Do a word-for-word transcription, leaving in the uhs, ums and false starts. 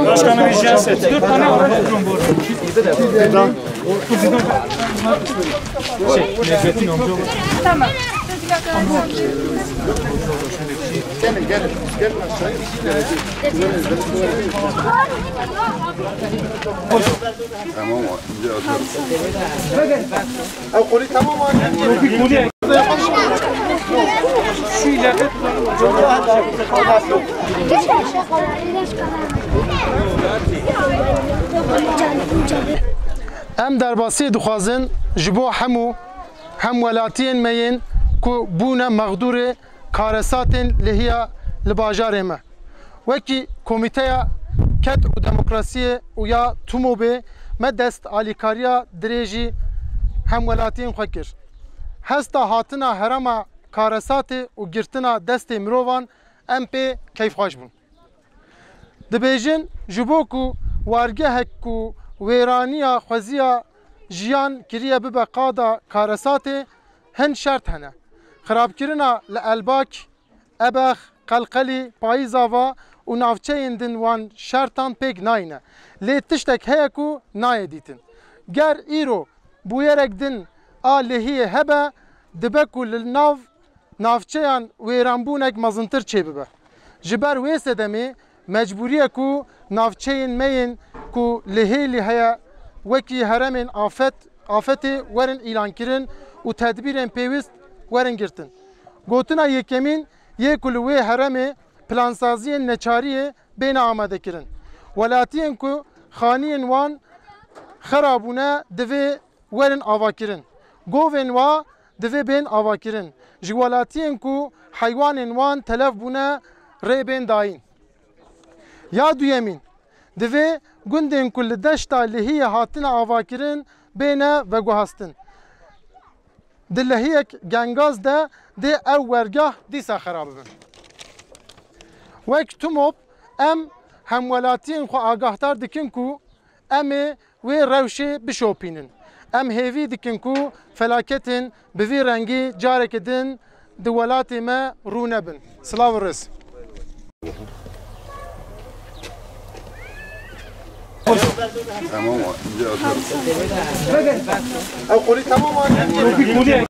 Başkanım, bir siyaset. Dört tane var. Tamam. Tamam, ince atıyorum. Ev kolye tamam abi. Şu ileride. Em derbasî dixwazin ji bo hemû hemwelatiyên me yên ku bûne mexdûrê karesatên lêhiya li bajarê me. Wekî Komîteya Ked û Demokrasiyê û ya TUMOBê me dest alîkariya dirêjî hemwelatiyên xwe kir. Hesta hatina herêma karesatê û girtina destê mirovan em pê keyfxweş bûn. Dibêjin, ji bo ku wargehek ku wêraniya xweziya jiyan kiriye bibe qada karesatê, hin şert hene. Xirabkirina li Elbak, Ebex, Qelqelî, Payîzava û navçeyên din wan şertan pêk nayîne. Lê tiştek heye ku nayê dîtin. Ger îro bûyerek din a lêhiyê hebe, dibe ku li nav navçeyan wêranbûnek mezintir çêbibe. Ji ber wê sedemê mecbûrî ye ku navçeyên me yên ku li hêlî heye wekî herêmên afet, afetê werin îlankirin û tedbîrên pêwîst werin girtin. Gotina yekemîn yê ku li wê herêmê plansaziyên neçariyê bêne amadekirin. Welatiyên ku xaniyên wan xera bûne divê werin avakirin. Govên wa divê bên avakirin. Ji welatiyên ku heywanên wan telef bûne rê bên dayîn. Ya duyemîn, divê gundên ku li deşta lihiyê hatine avakirin bêne veguhastin. Di lehiyek gengaz de dê ew wergah dîsa xera bibin. Wek TUMOB em hemwelatiyên xwe agahdar dikin ku em ê wê rewşê bişopînin. Em hêvî dikin ku felaketên bi vî rengî careke din di welatê me rû nebin. Silav û rêz. Tamam, ince atıyorum. Ev kolye tamam abi.